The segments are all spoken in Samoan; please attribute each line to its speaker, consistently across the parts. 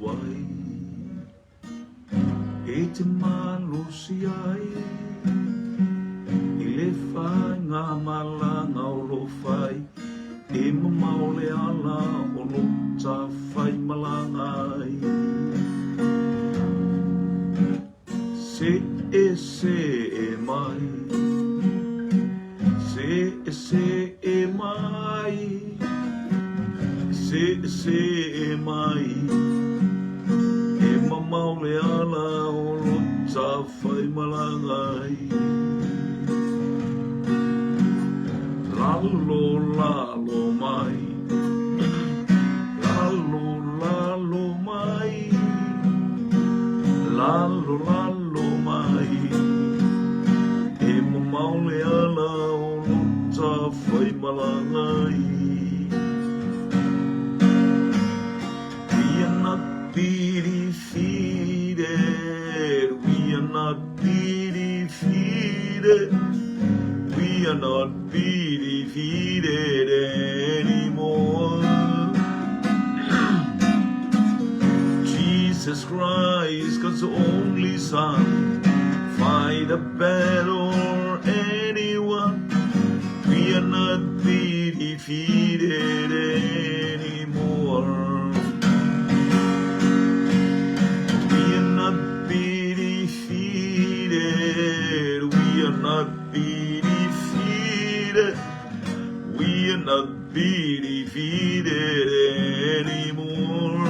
Speaker 1: ai E te malosi ai I le faigamalaga o lo o fai E mamao le ala o lo ta faimalaga ai See see mai See see mai See see mai E mamao le ala o lo ta faimalaga ai Lalo lalo mai Lalo lalo mai Lalo lalo mai E mamao le ala o lo ta faimalaga ai We are not be defeated We are not be defeated We are not be defeated anymore Jesus Christ, God's only Son, fight a battle or anyone. We are not be defeated anymore. We are not be defeated. We are not be defeated. We are not be defeated anymore.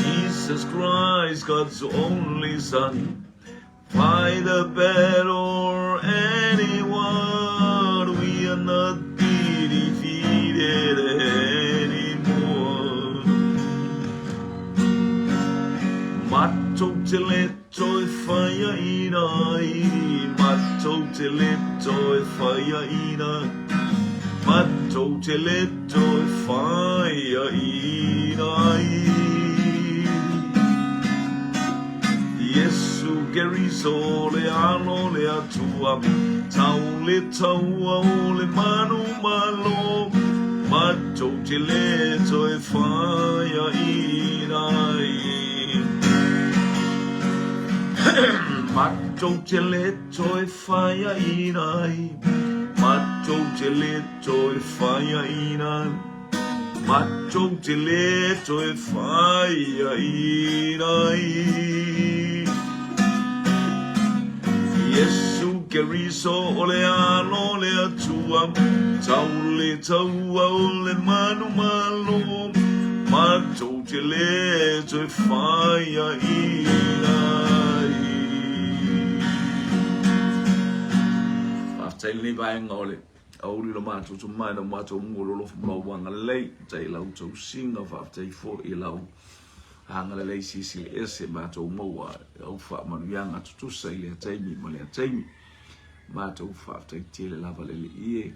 Speaker 1: Jesus Christ, God's only Son, fight a battle or anyone. We are not be defeated anymore. Matou te le toe faiaina ai, matou te le toe faiaina, matou te le toe faiaina ai. Iesu Keriso le Alo o le Atua, tau le taua o le manumalo, matou te le toe faiaina ai. Matou te le toe faiaina ai, matou te le toe faiaina ai, matou te le toe faiaina ai. Iesu Keriso o le Alo o le Atua, tau le taua o le manumalo, matou te le toe faiaina ai. Faafetai i lenei vaega o le aoauli lo matou tomai lo matou mua lo alofa ma lou agalelei. Faafetai i lau tausiga, faafetai foi i lau agalelei silisili ese matou maua au faamanuiaga tutusa i lea taimi ma lea taimi. Matou faafetai tele lava le Alii e.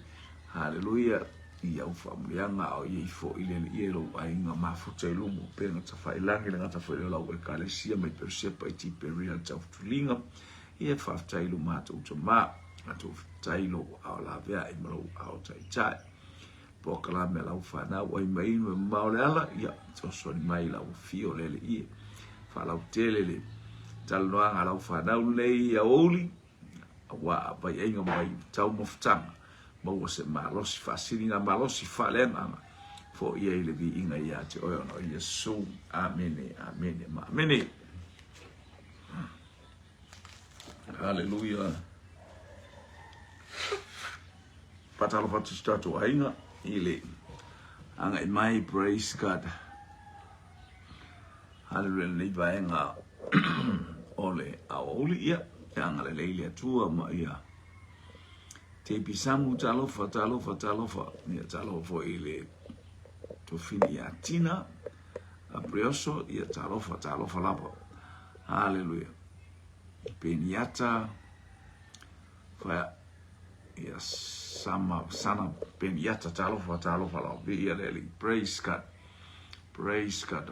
Speaker 1: Haleluia i au faamanuiaga a o i ai foi le Alii e lou aiga mafuta i luma o upega tafailagi le gata foi o lau ekalesia mai Perusepa i Tiperia le tautuliga. Ia faafetai i lo matou tama, matou faafetai i lou ao laveai ma lou ao taitai. Polokalame a lau fanau ai mai inu e mamao le ala, ia, fesoasoani mai i lau afio o le Alii e faalautele le talanoaga a lau fanau lenei i aoauli, aua vaiaiga ma vaitaumafataga, maua se malosi, faasiliga malosi faaleagaga, foia i le viiga ia te oe ona o Iesu. Amene, amene ma amene. Haleluia. Faatalofa atu si tatou aiga i le agai mai, praise God. Haleluia lenei vaega o le aoauli, ia, e agalelei le Atua ma ia Teipi Samu, talofa, talofa, talofa, ia talofa foi i le tofini ia Tina, Abrioso, ia talofa, talofa lava. Haleluia. Peniata, Whaea, ia sama, sana Peniata, talofa, talofa lava. Viia le Alii. Praise God. Praise God.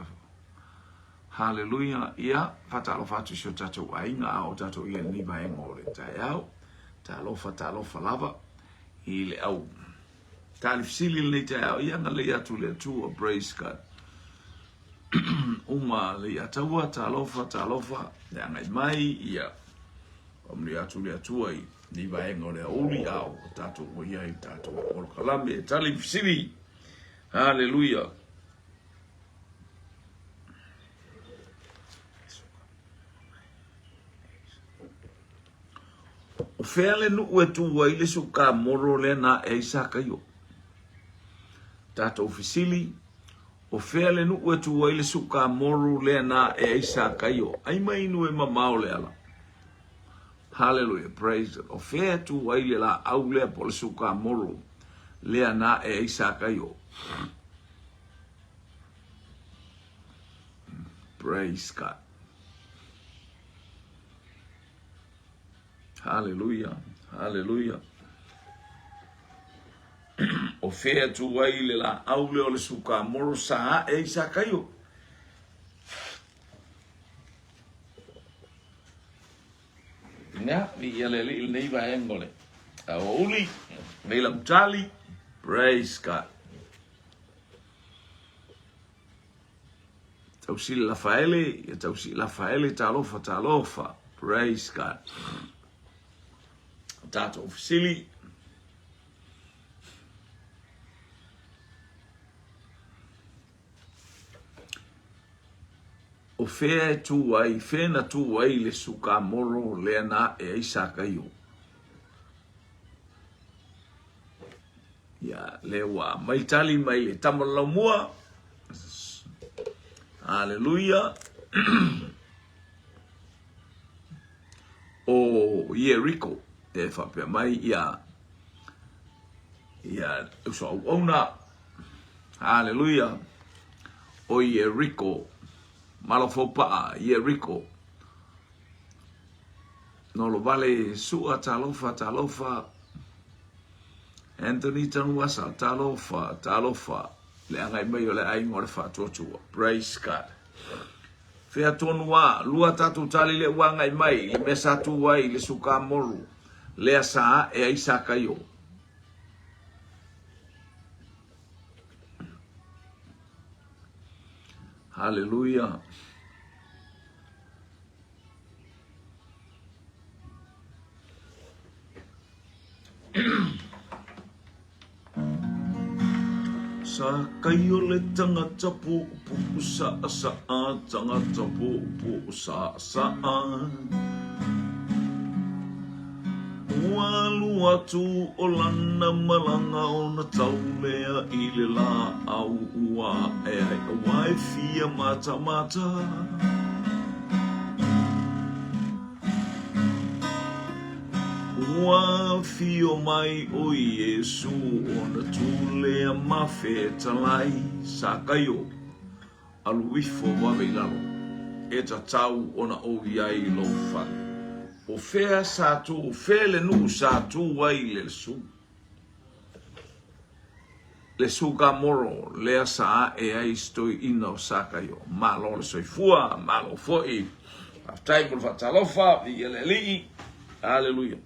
Speaker 1: Hallelujah. Ia, whatalofa atu si o tatou aiga a o tatou ia ni vaenga o le taeao. Talofa, talofa lava i le au. Tali fesili lenei taeao, ia agalelei atu le Atua, praise God. Uma le Ataua, talofa, talofa, le agai mai, ia, faamanuia atu le Atua i nei vaega o le aoauli, a o tatou ua i ai i tatou polokalame e tali fesili. Haleluia. O fea le nuu e tu ai le sukamoro lea na ae ai Sakaio? Tatou fesili, o fea le nuu e tu ai le sukamoro lea na ae ai Sakaio? Ai mai inu e mamao le ala. Hallelujah, praise God. O fea e tu ai le laau lea po o le sukamoro lea na ae ai Sakaio? Praise God. Haleluia, haleluia. O fea tu ai le laau lea o le sukamoro sa ae i Sakaio. Ia, viia le Alii i lenei vaega o le aoauli, nei lau tali. Praise God. Tausili Lafaele, ia tausili Lafaele, talofa, talofa. Praise God. Tatou fesili. O fea e tū ai, fea na tū ai le sukamoro lea na ae ai Sakaio? Ia, lea ua mai tali mai le tama laumua. Haleluia. O Ieriko e faapea mai ia ia uso auauna. Haleluia. O Ieriko. Malofaupa'a Ieriko. Nolovale Sua, talofa, talofa. Anthony Tanuasa, talofa, talofa. Le agai mai o le aiga o le faatuatua. Praise God. Fea tonu a, lua tatou tali le ua agai mai, le mea sa tu ai, le sukamoru, lea sa ae ai Sakaio. Hallelujah. Sa kai o le tangata puupuu saasaa, tangata puupuu saasaa. Ua alu atu o lana malaga ona tau lea i le laau ua ae ai aua e fia matamata. Ua afio mai ʻo Iesū ona tu lea ma fetalai Sakaio, alu ifo vave i lalo, e tatau ona ou i ai i lou fale. O fea sa tu, o fea le nuu sa tu ai le su? Le sukamoro lea sa ae ai se toeaina o Sakaio. Malo le soifua, malo foi. Faafetai mo le faatalofa, viia le Alii. Aleluia.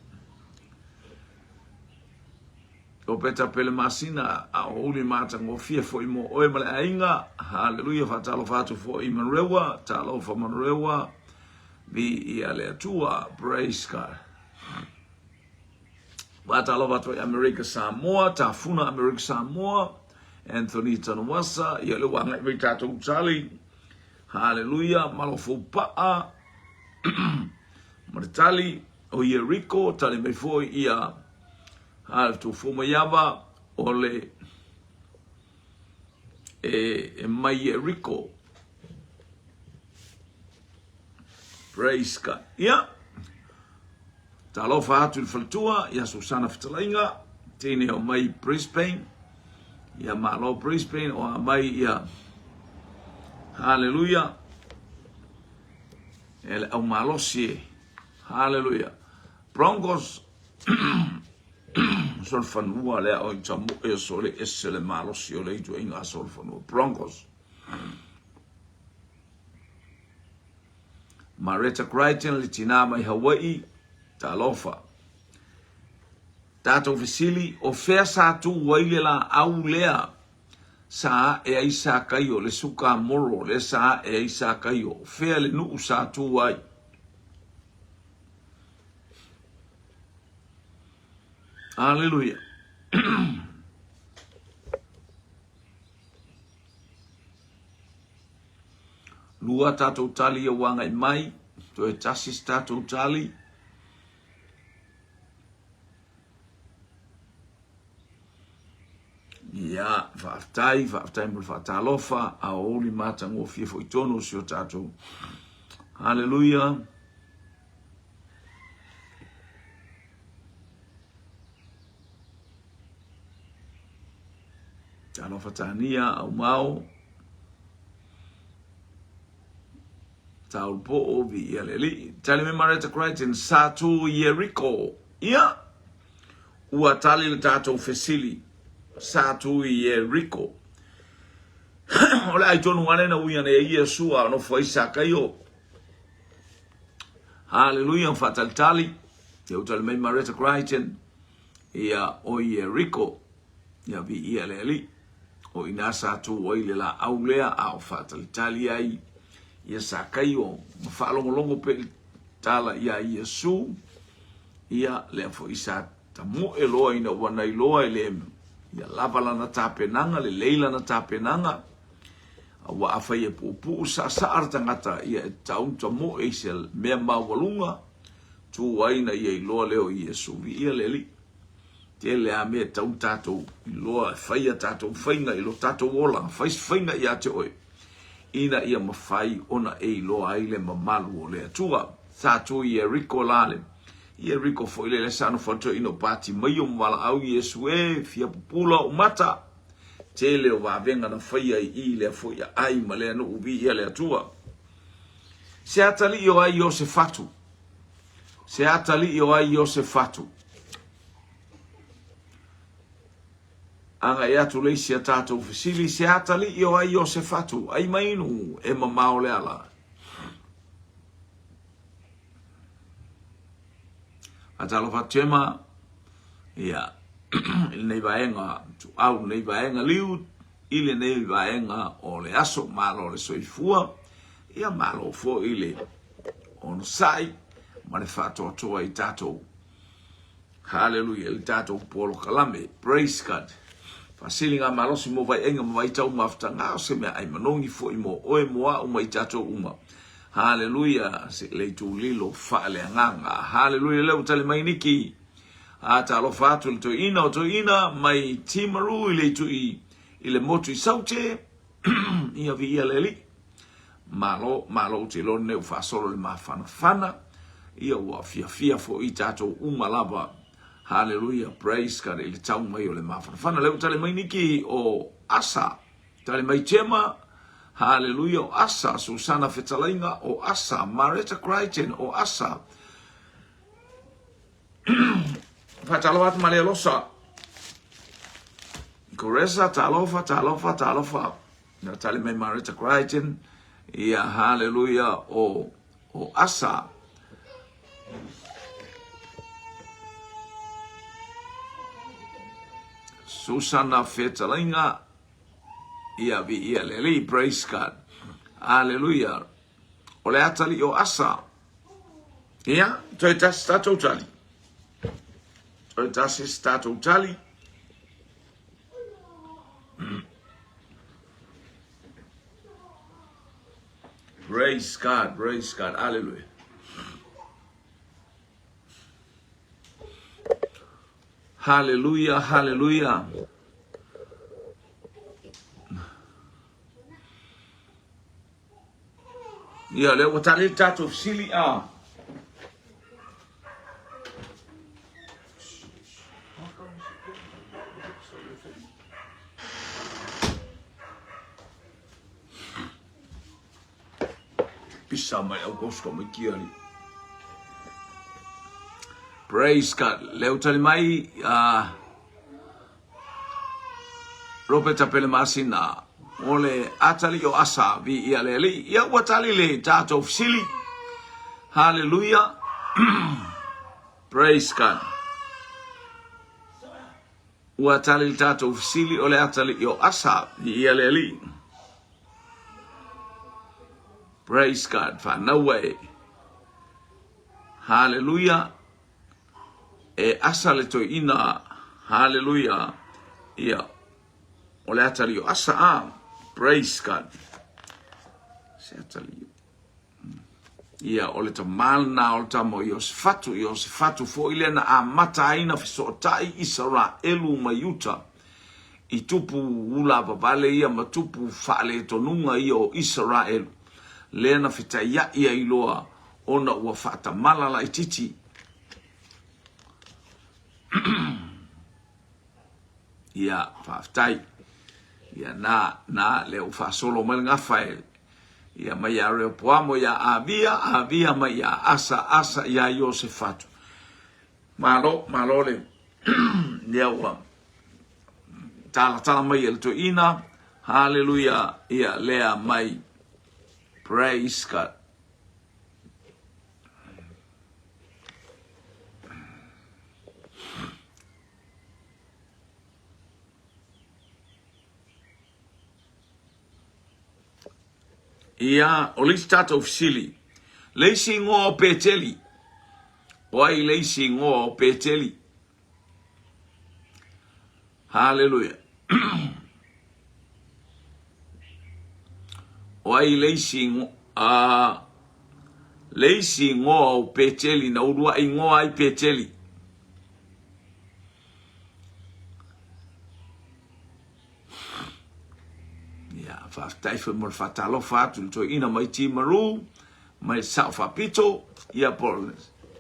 Speaker 1: O Peta Pele Masina, a o uli matagofie foi mo oe ma le aiga. Haleluia, faatalofa atu foi i Manurewa, talofa Manurewa, viia le Atua, praise God. Faatalofa atu ai Amerika Samoa, Tafuna Amerika Samoa, Anthony Tanuvasa, ia le ua agai mai tatou tali. Haleluia, malofou paa ma le tali o Yeriko, tali mai foi ia ha le tofo mai ava o le e mai Yeriko. Praise God. Ia, Talofa atu i le faletua ia Susana Fetalaiga, teine o mai Brisbane. Ia malo Brisbane o a mai ia Hallelujah. E le au malosi e. Hallelujah. Broncos solofanua lea o i tamoe o sole ese le malosi o le ituaiga solofanua. Broncos. Maretta Crichton, le tina mai Hawaii, talofa. Tatou fesili, o fea sa tu ai le laau lea sa ae ai Sakaio, le sukamolo lea sa ae ai Sakaio? O fea le nuu sa tu ai? Aleluia. Lua tatou tali ia ua agai mai, toe tasi se tatou tali. Ia, faafetai, faafetai mo le faatalofa, a o uli matagofie foi tonu o si o tatou. Haleluia. Talofa Tania, Aumao, Taulupoo, Viia le Alii. Tali mai Mareta Crichton, sa tu i Yeriko. Ia, ua tali le tatou fesili, sa tu i Yeriko. O le ai tonu ane na ui ane e Iesu a o nofo ai Sakaio. Haleluia, faatalitali. Ia ua tali mai Mareta Crichton, ia o Ieriko, ia viia le Alii. O i ina sa tu ai le laau lea a o faatalitali ai ia Sakaio ma faalogologo pea i tala iā Iesu, ia lea foi sa tamoe loa ina ua nailoa e le ia lava lana tapenaga, lelei lana tapenaga, aua afai e puupuu saasaa le tagata, ia e tatau ona tamoe i se mea maualuga, tu ai ina ia iloa lea o Iesu. Viia le Alii. Tele lava mea e tatau ona tatou iloa e fai a tatou faiga i lo tatou olaga, fai se faiga ia te oe, ina ia mafai ona e iloa ai le mamalu o le Atua. Sa tu i Ieriko la le Ieriko foi lele sa nofo atu ai ina o Patimaio ma valaau Iesu e fia pupula ou mata. Tele o vavega na faia i i lea foi aai ma lea nuu viia le Atua. Se atalii o ai Iosefatu? Se atalii o ai Iosefatu? Agai atu le isi a tatou fesili, se atalii o ai Iosefatu? Ai mainu e mamao le ala. Faatalofa atu Gemma, ia, i lenei vaega tuau, lenei vaega liu, i lenei vaega o le aso, malo le soifua, ia malo foi le onosai ma le faatoatoa i tatou. Haleluia, i le tatou polokalame. Praise God. Faasiliga malosi mo vaiaiga ma vaitau mafutaga, o se mea ai manogi foi mo oe, mo au ma i tatou uma. Haleluia, se le itu lilo faaleagaga. Haleluia, lea ua tali mai Niki. A talofa atu le toeaina o toeaina mai Timaru i le itu i, i le motu i Saute. Ia viia le Alii. Malo, malo ou te iloa lenei ua faasolo i le mafanafana. Ia ua fiafia foi i tatou uma lava. Haleluia, praise God i le tau mai o le mafanafana. Lea ua tali mai Niki o Asa. Tali mai Gemma, haleluia o Asa, Susana Fetalaiga o Asa, Mareta Crichton o Asa. Faatalofa atu Maria Losa. Coresa, talofa, talofa, talofa. Na tali mai Mareta Crichton. Ia, haleluia o, o Asa. Susana Fetalaiga. Ia, viia le Alii, praise God. Haleluia. O le atalii o Asa. Ia, toe tasi tatou tali. Toe tasi se tatou tali. Praise God, praise God, hallelujah. Hallelujah, hallelujah. Ia, lea ua tali le tatou fesili a. Pisa mai au kosko mai kia li. Praise God. Lea ua tali mai a Ropeta Pelemasina, o le atalii o Asa, viia le Alii. Ia ua tali le tatou fesili. Haleluia. Praise God. Ua tali le tatou fesili o le atalii o Asa i ia le Alii. Praise God. Whanaua e. Hallelujah. E Asa le toeina. Hallelujah. Ia. O le atalii o Asa a. Praise God. Se atalii. Ia, o le tama lena o le tama o Iosefatu, Iosefatu foi lea na amata ai na fesootai Isaraelu ma Iuta i tupu ulavavale ia ma tupu faaletonuga ia o Isaraelu, lea na fetaiai ai loa ona ua faatamala laititi. Ia, faafetai. Ia, na, na, lea ua faasolo mai le gafa e, ia, mai ia Reopoamo ia Avia, Avia mai ia Asa, Asa ia Iosefatu. Malo, malo le, lea ua talatala mai e le toeaina. Haleluia, ia, lea mai. Praise God. Ia, o le isi tatou fesili, le isi igoa o Peteli. O ai le isi igoa o Peteli? Haleluia. O ai le isi a le isi igoa o Peteli na uluai igoa ai Peteli? Ia, faafetai foi mo le faatalofa atu i le toeaina mai Timaru, mai le Sao Faapito, ia po o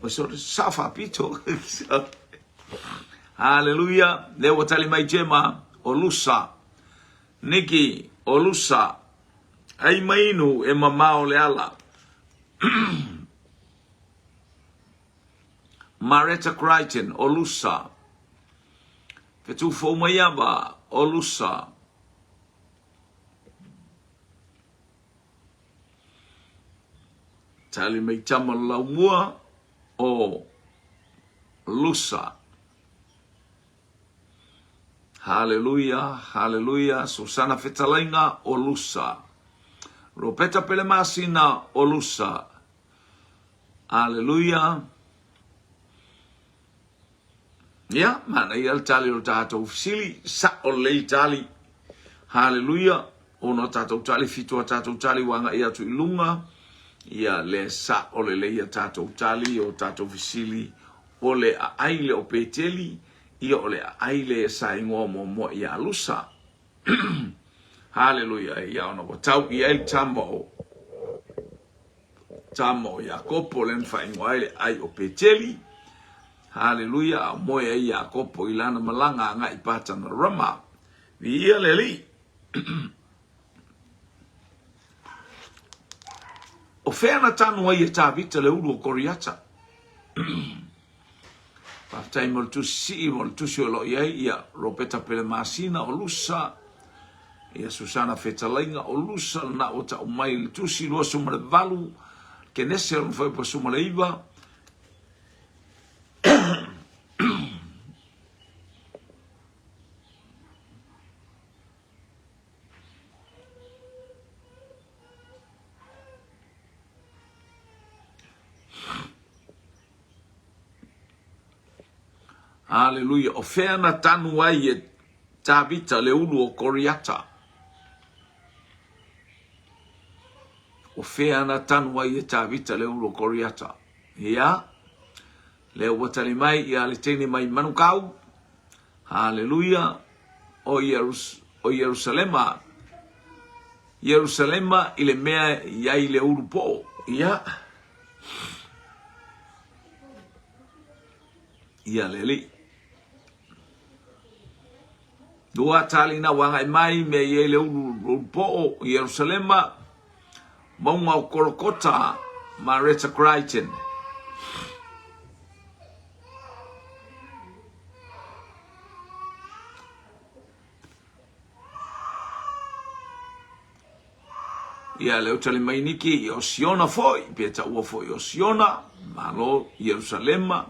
Speaker 1: le Sao Faapito. Haleluia, lea ua tali mai Jema, o Lusa. Niki, o Lusa. Ai mainu e mamao le ala. Mareta Crichton, o Lusa. Fetu Foumaiava, o Lusa. Tali mai tama laumua, o Lusa. Haleluia, haleluia, Susana Fetalaiga, o Lusa. Ropeta Pelemasina, o Lusa. Aleluia. Ia, manaia le tali o le tatou fesili, sa'o lelei tali. Haleluia. Ono a tatou tali, fitu a tatou tali ua agai atu i luga. Ia, le sa'o lelei a tatou tali o tatou fesili o le aai le o Peteli, ia o le aai le sa igoa muamua ia Lusa. Haleluia. Ia ona ua tau i ai le tama o Tama o Iakopo lea na faaigoa ai le ai o Peteli. Haleluia, a o moe ai Iakopo i lana malaga agai i Patanarama. Viia le Alii. O fea na tanu ai e Tavita le ulu o Koriata? Faafetai mo le tusi sii mo le tusi o lo o i ai ia Ropeta Pelemasina o Lusa, ia Susana Fetalaiga o Lusa lena ua tau mai le tusi 28 Kenese o le 19. Aleluia. O fea na tanu ai e Tavita le ulu o Koriata? O fea na tanu ai e Tavita le ulu o Koriata? Ia, lea ua tali mai ia le teine mai Manukau. Haleluia. O, Ierus, o Ierusalema. Ierusalema i le mea i ai le ulu po'o. Ia. Ia le alii. Lua tali na ua agai mai mea i ai le ulu, ulu po'o i Ierusalema. Mauga o Kolokota ma Reta Crichton. Ia lea ua tali mai Niki, ia o Siona foi, pe taua foi o Siona, malo Ierusalema,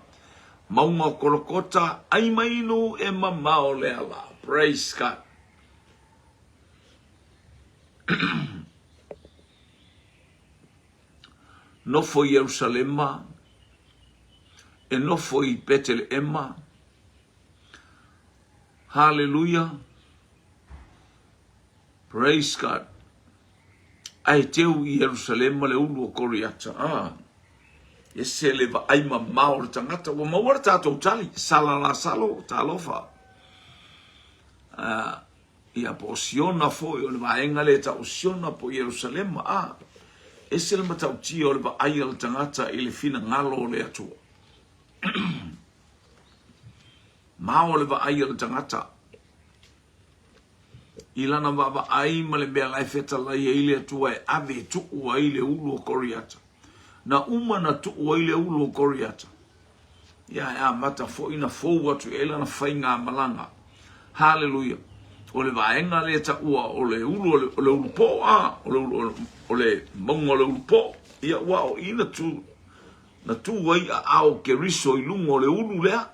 Speaker 1: Mauga o Kolokota, ai mainu e mamao le ala. Praise God. Nofo i Ierusalema, e nofo i Peteleema. Haleluia. Praise God. Ae teu i Ierusalema le ulu o Koriata. Ah. Ese le vaai mamao o le tagata. Ua maua le tatou tali. Sala Lasalo, talofa. Ah, ia po o Siona foi o le vaega lea tau o Siona po o Ierusalema. Ah, ese le matautia o le vaai a le tagata i le finagalo o le Atua. Mao le vaai a le tagata i lana vaavaai ma le mea la e fetalai ai le Atua e ave e tuu ai le ulu o Koriata. Na uma na tuu ai le ulu o Koriata, ia e amata foi na fou atu i ai lana faigamalaga. Haleluia! O le vaega lea e taua o le ulu o le, o le ulu poo, a, o le ulu, o le mauga o le ulu poo. Ia ua o i na tu, na tu ai aao o Keriso i luga o le ulu lea,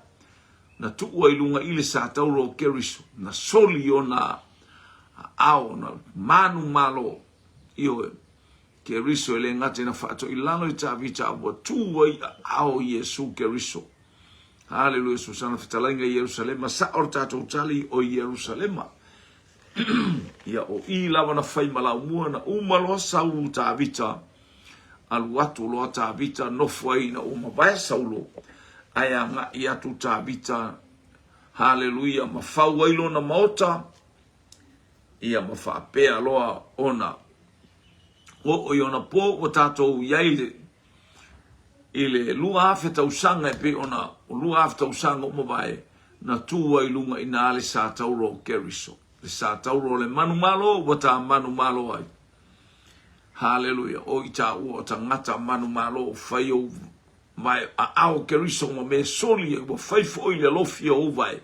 Speaker 1: na tuu ai i luga i le satauro o Keriso, na soli ona aao, na manumalo, ioe, Keriso e le gata ina faatoilalo i Tavita a ua tu ai aao o Iesu Keriso. Haleluia, Susana fetalaiga i Ierusalema, sao le tatou tali o Ierusalema. Ia o i lava na fai ma laumua na uma loa Saulu Tavita, alu atu loa Tavita nofo ai ina ua mavae Saulo, ae agai atu Tavita, haleluia, ma fau ai lona maota, ia ma faapea loa ona oo i ona po ua tatou i ai le i le 2000 tausaga e pei ona 2000 tausaga ua mavae na tu ai luga i na le sa tauro o Keriso. Le sa tauro o le manumalo ua ta manumalo ai. Haleluia. O i tāua o tagata manumalo o fai ou vae aao Keriso ma mea soli ai ua fai foi le alofi o ou vae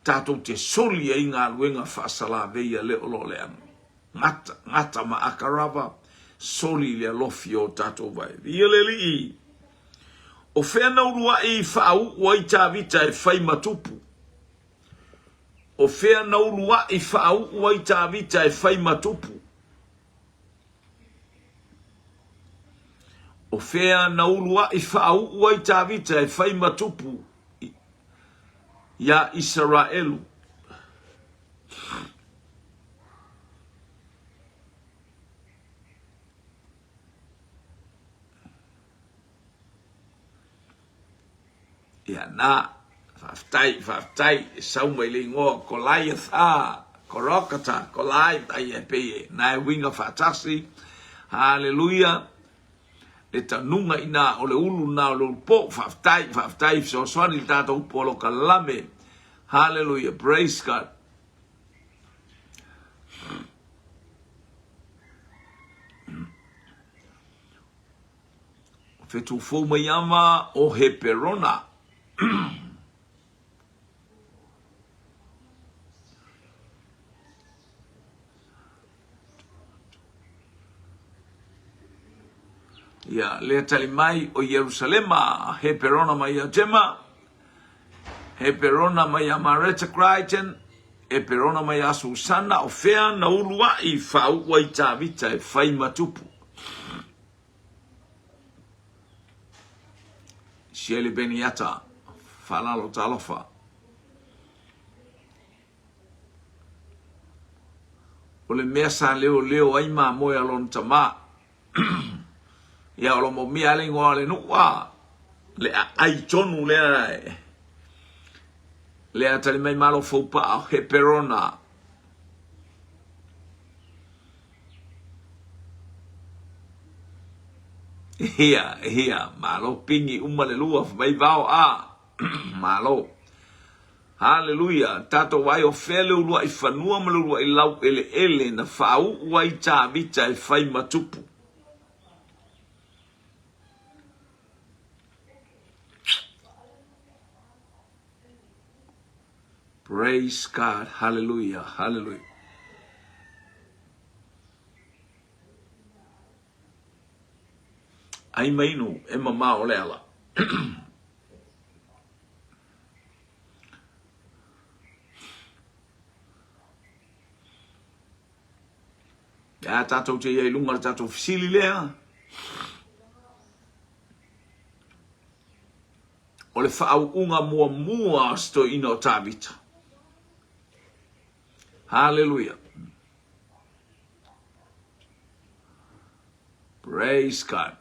Speaker 1: tatou te soli ai galuega faasalavei a le o lo o leaga. Gata, gata ma Akarava, soli le alofi o tatou vae. Viia le Alii! O fea na uluai faauu ai Tavita e fai ma tupu? O fea na uluai faauu ai Tavita e fai ma tupu? O fea na uluai faauu ai Tavita e fai ma tupu iā Isaraelu? Ia na, faafetai, faafetai, e sau mai le igoa Goliath, a, Korokata, Goliath, ai e pei e, na e uiga faatasi, haleluia, le tanuga i na o le ulu na o le ulu po, faafetai, faafetai, fesoasoani le tatou polokalame, haleluia, praise God. Whetū mai ama o Heperona. Ia, lea tali mai o Ierusalema, Heperona mai ia Tema, Heperona mai ia Mareta Crichton, Heperona mai ia Susana, o fea na uluai whaua i Tavita e whai matupu. Shirley Beniata, whalalo talofa. O le mea sa leoleo ai mamoe a lona tama. Ia o lo momia le ingoa o le nuu a. Le aai tonu lea e. Lea tali mai malo faupa'a o Heperona. Ia, ia, malo pingi uma le lua, mai vao a. Malo. Haleluia! Tatou vaai o fea le uluai fanua ma le uluai laueleele na faauu ai Tavita e fai ma tupu. Praise God. Hallelujah. Hallelujah. Ai mainu e mamao le ala. Ae a tatou te i ai i luga o le tatou fesili lea? O le faauuga muamua o se toeaina o Tavita. Haleluia. Praise God.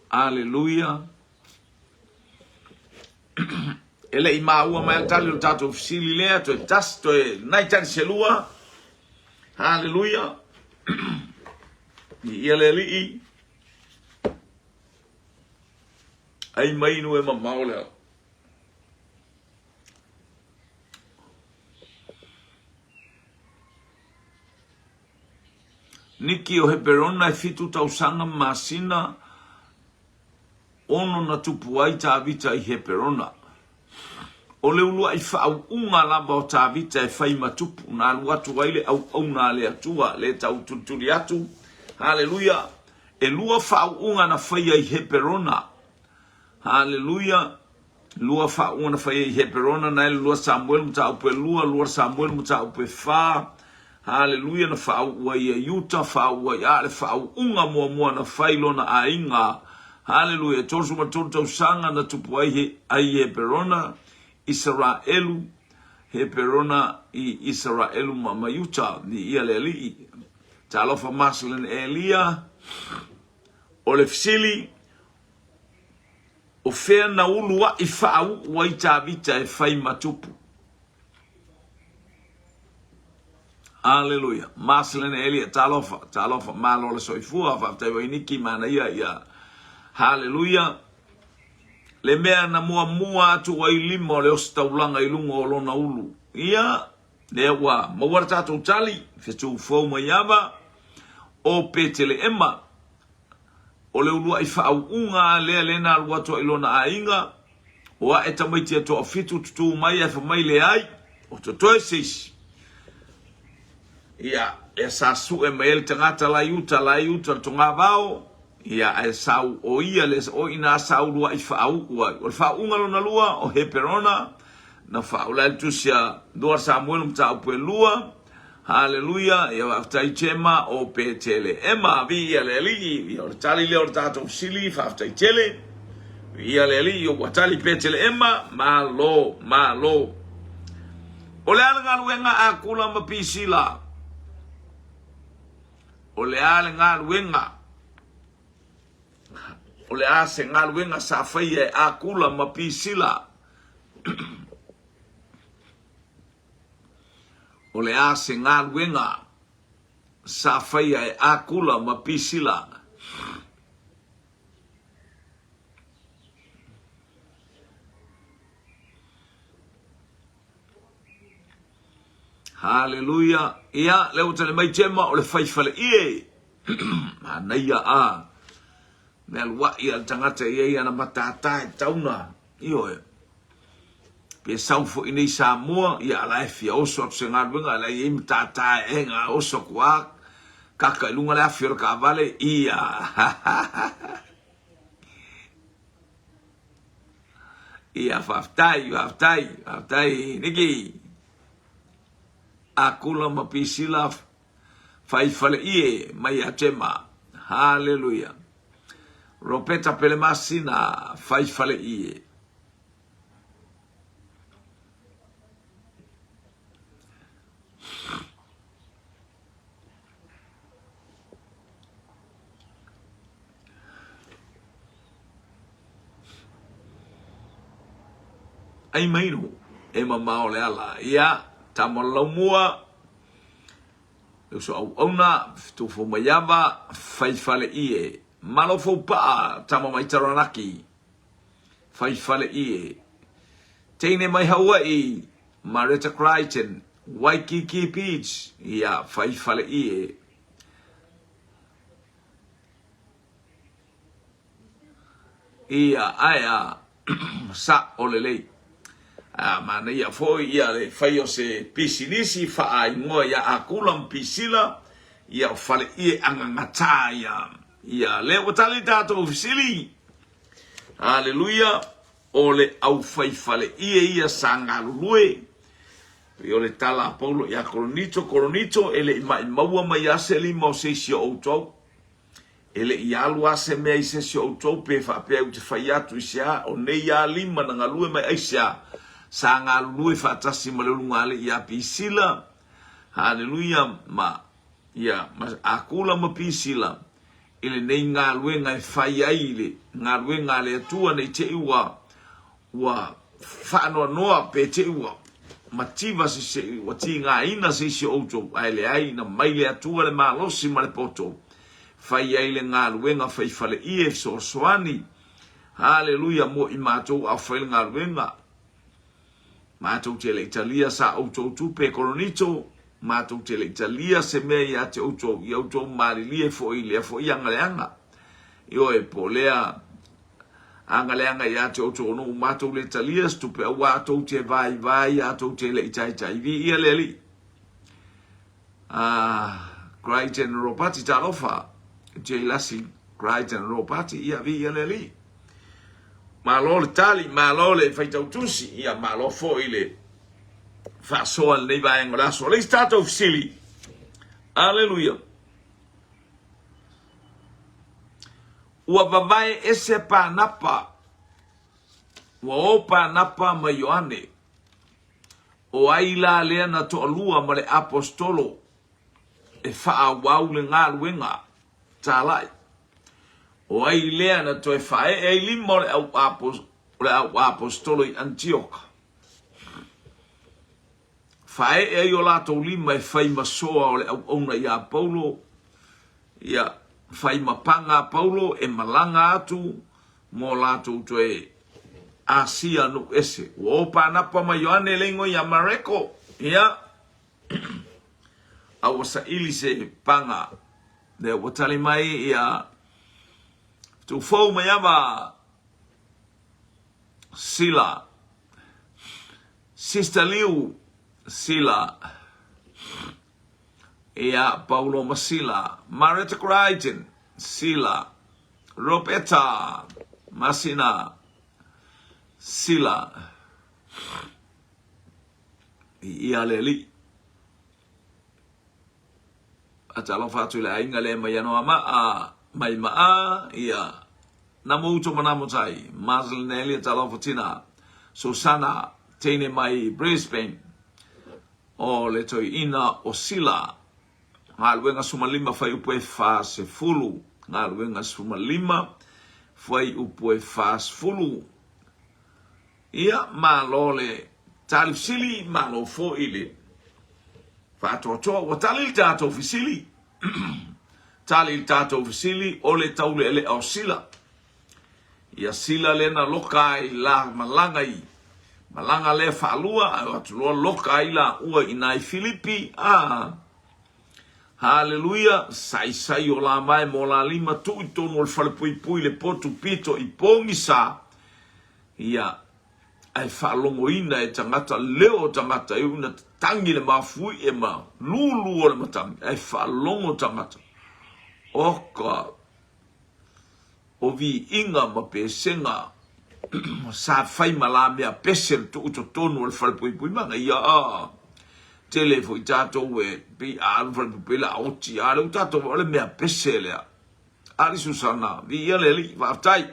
Speaker 1: Aleluia. E le i maua mai le tali o le tatou fesili lea, toe tasi, toe nai tali se lua. Haleluia. Viia le Alii. Ai mai nu e mamao lea. Niki o Heperona e fitu tausaga ma masina ono na tupu ai Tavita i Heperona. O le uluai faauuga lava o Tavita e fai ma tupu, na alu atu ai le auauna a le Atua, le tau tulituli atu. Haleluia! E lua faauuga na faia i Heperona. Haleluia! Lua faauuga na faia i Heperona, na e le lua Samuelu mataupu e lua, lua Samuelu mataupu e fa. Haleluia, na faau'u ai ia Iuta, faau'u ai, a le faau'uga muamua na fai lona aiga. Haleluia, e 33 tausaga na tupu ai he, ai i Heperona, Isaraelu, Heperona i Isaraelu ma, ma Iuta, ni ia le alii. Talofa Maslin Elia, o le fesili, O fea na uluaʻi faauʻu ai Tavita e fai ma tupu? Aleluia. Maselene Elia, talofa, talofa, malo le soifua, faafetai Wainiki, manaia ia. Haleluia. Le mea na muamua atu ai lima o le ositaulaga i luga o lona ulu. Ia, lea ua maua le tatou tali, fetu fou mai ava, o Peteleema. O le uluai faauuga a lea lea na alu atu ai i lona aiga, o ae tamaiti e toafitu tutū mai ae fai mai leai, o totoe se isi. Ia, lea sa sue mai ai le tagata la i uta, la i uta le togavao, ia ae sau o ia le, o i ina sa uluai faau'u ai. O le faauuga lona lua, o Heperona, na faaula ai le tusi a 2 Samuelu mataupu e lua, Haleluia, ia faafetai Chema o Petele Ema, viia le Alii, ia o le tali lea o le tatou fesili, faafetai tele, viia le Alii, ua tali Petele Ema, malo, malo. O le a le galuega a Akula ma Pisila? O le a le galuega? O le a se galuega sa faia e Akula ma Pisila? O le a se galuega sa faia e Akula ma Pisila? Haleluia. Ia, lea ua tali mai Jema o le fai faleie. Manaia a. Me aluai a le tagata i ai ana matata e tauna. Ioe. Pe sau foi nei Samoa, ia ala e fia oso atu se galuega, ala e i ai matata e ga oso atu a kaka i luga le afi o le kaavale, ia. Ia, faafetai, faafetai, faafetai, Niki. Akula ma Pisila, fai faleie mai ia Tema. Haleluia. Ropeta Pelemasina, fai faleie. Ai mai no, e mamao le ala. Ia, tama o le laumua, le uso auauna, tufo mai ava, fai fale ie. Malo fou paa, tama mai Taranaki, fai fale ie. Teine mai Hawaii, Mareta Crichton, Waikiki Beach, ia, fai fale ie. Ia, ae a, sa'o lelei. A manaia foi ia le fai o se pisinisi faaingoa ia Akula ma Pisila, ia o Faleie agagatā ia. Ia, lea ua tali tatou fesili. Haleluia! O le aufaifaleie ia sa galulue. Pei o le tala a Paulo ia Korinito, Korinito, e le i maʻimaua mai lava se lima o se isi o outou. E le i alu lava se mea i se isi o outou pe faapea ou te fai atu i se a, o nei lava lima na galue mai aisea, sa galulue faatasi ma le ulugalii ia Pisila, haleluia, ma, ia, ma Akula ma Pisila, i lenei galuega e fai ai i le galuega a le Atua ne i te i ua, ua faanoanoa pe te i ua mativa se se ua tigaina se isi o outou, ae leai, na mai le Atua le malosi ma le poto, fai ai le galuega faifaleie e fesoasoani. Haleluia, mo i matou a o fai le galuega. Matou te le i talia sa outou tupe e Korinito, matou te le i talia se mea ia te outou, ia outou malilie foi i lea foi agaleaga. Ioe, po o lea agaleaga ia te outou ona ua matou le talia se tupe, auā tou te vaivai, a tou te le i taitai. Viia le Alii. Ah, Crichton Ropati, talofa. J. Lassie, Crichton Ropati, ia viia le Alii. Malo le tali, malo le faitau tusi, ia malo foi le faasoa i lenei vaega o le aso. O le isi tatou fesili. Aleluia. Ua vavae ese Panapa, ua o Panapa ma Ioane. O ai la lea na toalua ma le aposetolo e faaauau le galuega talai? O ai lea na toe faaee ai lima o le au aposetolo i Anitioka? Faaee ai o latou lima e fai ma soa o le auauna iā Paulo, ia, fai ma paga a Paulo e malaga atu mo latou toe asia nuu ese. Ua o Panapa ma Ioane le igoa ia Mareko, ia, a ua saili se paga. Lea ua tali mai ia Tufou Maiava Sila, Sister Liu Sila, ia Paulo ma Sila, Mareta Crichton, Sila, Roberta Masina, Sila, i ia le alii. A talofa atu i le aiga lea mai Anoamaa, mai Maa, ia, Namo uto ma namo tai, Maslin Elia talofa tina, Susana, teine mai Brisbane, o le toeaina o Sila, Galuega 15 fuaiupu e 40, Galuega 15 fuaiupu e 40. Ia, malo le tali fesili, malo foi le faatoatoa. Ua tali le tatou fesili, tali le tatou fesili o le taulealea o Sila. Ia Sila lea na loka ai la malaga i malaga lea faalua, ae o atu loa loka ai laua i ina i Filipi. Ah, haleluia, saisai o la mae mo la lima tuu i totonu o le falepuipui le potu pito i pogisa. Ia, ae faalogoina e tagata leo o tagata e ui ina tatangi le mafuie ma lulu o le matagi, ae faalogo tagata, oka, o viiga ma pesega sa fai ma la mea pese le tuu i totonu o le falepuipui mana ia a tele foi tatou e pei a alu falepuipui la oti a lea ua tatou o le mea pese lea Ali Susana viia le Alii faafetai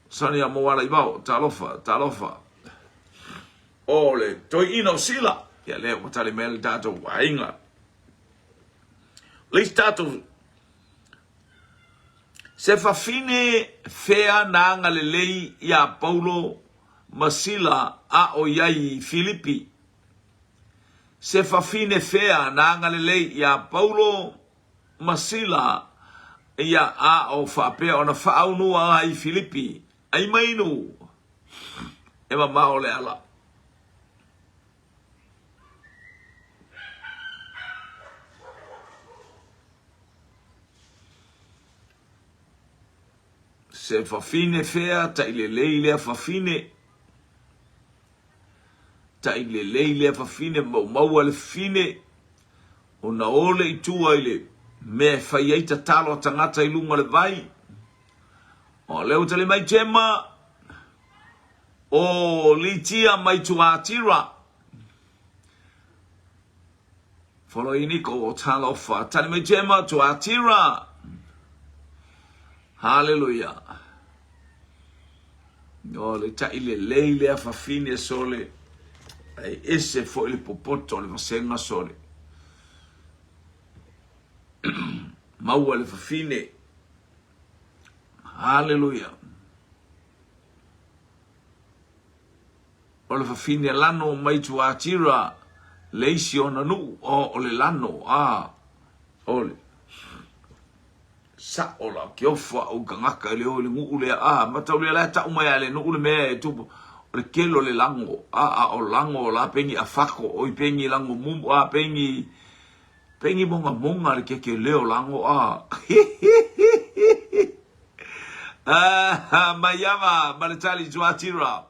Speaker 1: Sani a Moala i Vao talofa talofa o le toeaina o Sila ia lea ua tali mai le tatou aiga Le isi tatou Se fafine fea na agalelei iā Paulo ma Sila a o i ai i Filipi? Se fafine fea na agalelei iā Paulo ma Sila ia a o faapea ona faaunua ai i Filipi? Ai mai nu e mamao le ala. Se fafine fea tailelei lea fafine tailelei lea fafine maumau le fafine ona ole i tua i le mea e fai ai tatalo a tagata i luga o le vai. O lea ua tali mai Gemma, o Litia mai Tuatira. Foloiniko o Talofa. Tali mai Gemma, Tuatira. Haleluia. O le tai lelei lea fafine sole. Ai ese foi le popoto o le vasenga sole. Maua le fafine. Haleluia. O le fafine lano mai Tuatira le isi ona nuu o o le lano a o le sa'o la ke ofo a'u i tagata e le o i le nuu lea a matau lea la e ta'u mai a le nuu le mea e tupu o le tele o le lago a a o lago la pengi a fako oi pengi lago mumu a pengi pengi mogamoga le keke o lago a a mai ava ma le tali Tuatira.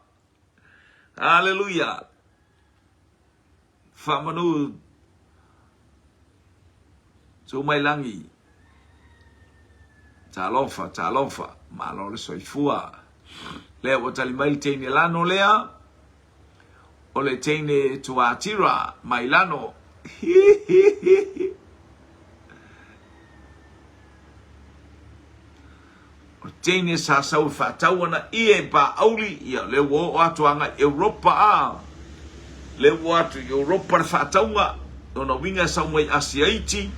Speaker 1: Haleluia. Faamanu Tumailangi. Talofa, talofa, malo le soifua. Lea ua tali mai le teine lano lea, o le teine Tuatira mai lano. O teine sa sau e faatau ana ie i Paauli, ia lea ua oo atu agai Europa a. Lea ua atu i Europa le faatauga, lona uiga e sau mai Asia iti,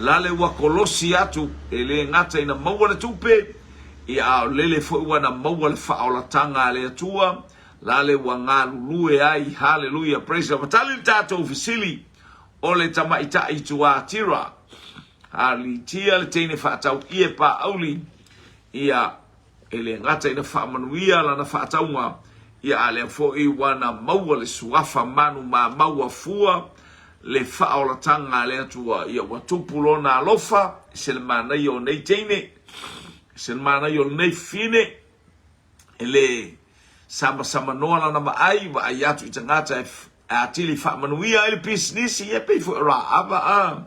Speaker 1: la le ua kolosi atu, e le gata ina maua le tupe, ia a o lele foi ua na maua le faaolataga a le Atua, la le ua galulue ai, haleluia, praise God. Tali le tatou fesili o le tamaitai Tuatira. A litia le teine faatau ie paauli, ia, e le gata ina faamanuia lana faatauga, ia a lea foi ua na maua le suafa manu mamau a fua le faaolataga a le Atua, ia ua tupu lona alofa i se le manaia o nei teine, i se le manaia o lenei fine, e le samasamanoa lana vaai, vaai atu i tagata e atili faamanuia ai le pisinisi, ia pei foi o Raava a.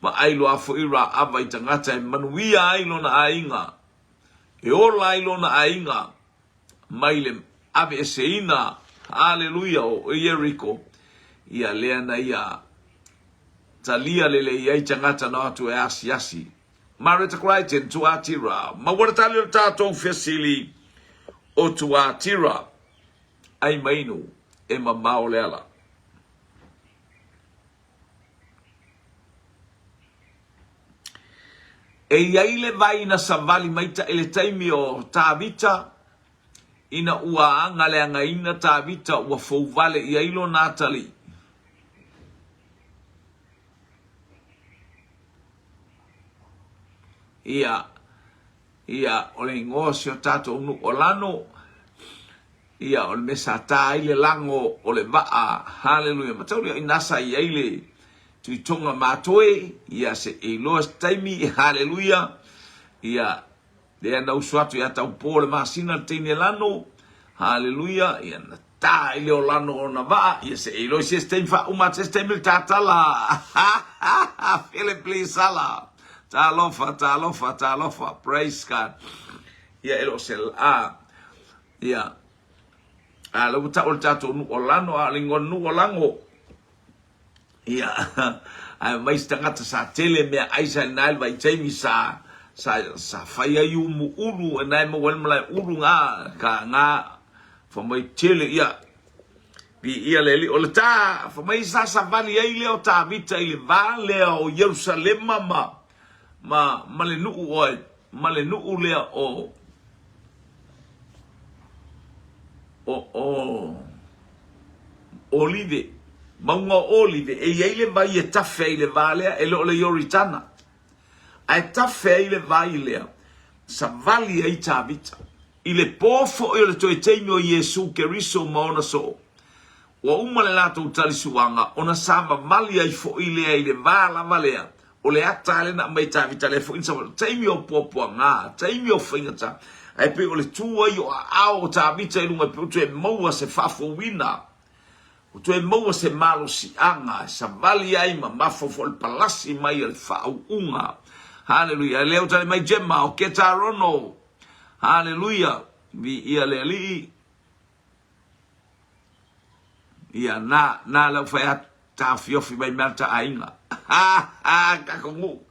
Speaker 1: Vaai loa foi Raava i tagata e manuia ai lona aiga, e ola ai lona aiga mai le aveeseina, haleluia, o Ieriko, ia lea na ia talia lelei ai tagata na o atu e asiasi. Mareta Crichton, Tuatira. Maua le tali o le tatou fesili o Tuatira. Ai mainu e mamao le ala. E i ai le vai na savali mai i le taimi o Tavita, ina ua agaleagaina Tavita ua fouvale i ai lona atalii. Ia, ia, o le igoa o si o tatou nuu o Lano, ia, o le mea sa ta ai le lago o le vaa, haleluia, mataulia o i ina sa i ai le Tuitoga matoe, ia, se i iloa se taimi, haleluia, ia, lea na usu atu ia Taupo le masina le teine lano, haleluia, ia na ta i le olano o na vaa, ia se i iloa se taimi faauma atu se taimi le tatala, Philip Lee Sala, talofa, talofa, talofa, praise God, ia e le o se a, ia, a le ua tau le tatou nuu o Lano, a o le igoa nuu o Lago, Ia, ae mai se tagata sa tele mea ai sa ina le vaitaimi sa sa sa fai ai umu ulu e nae maua ai le malae ulu nga ka nga fa mai tele ia pi ia le li o le ta fa mai sa savali ai lea o Tavita i le va lea o Ierusalema ma ma ma le nuu oe ma le nuu lea o o o Olive, mauga o Olive, e i ai le vai e tafe ai le va lea, e le o le Ioritana. Ae tafe ai le vai lea, savali ai Tavita. I le pō foi o le toe taimi o Iesu Keriso ma ona soo, ua uma le latou talisuaga, ona savavali ai foi lea i le va lava lea, O le ata lea na aumai e Tavita lea foi na savali, taimi o puapuaga, taimi o faigata, ae pei o le tu ai o aao o Tavita i luga e pei ua toe maua se faafouina, ua toe maua se malosiaga e savali ai ma mafaufau le palasi mai o le faauuga. Haleluia. Lea ua tali mai Gemma o Ketarono. Haleluia. Viia le Alii. Ia, na, na lau fai atu, taofiofi mai mea ta aiga. Ha, ha, kakongu.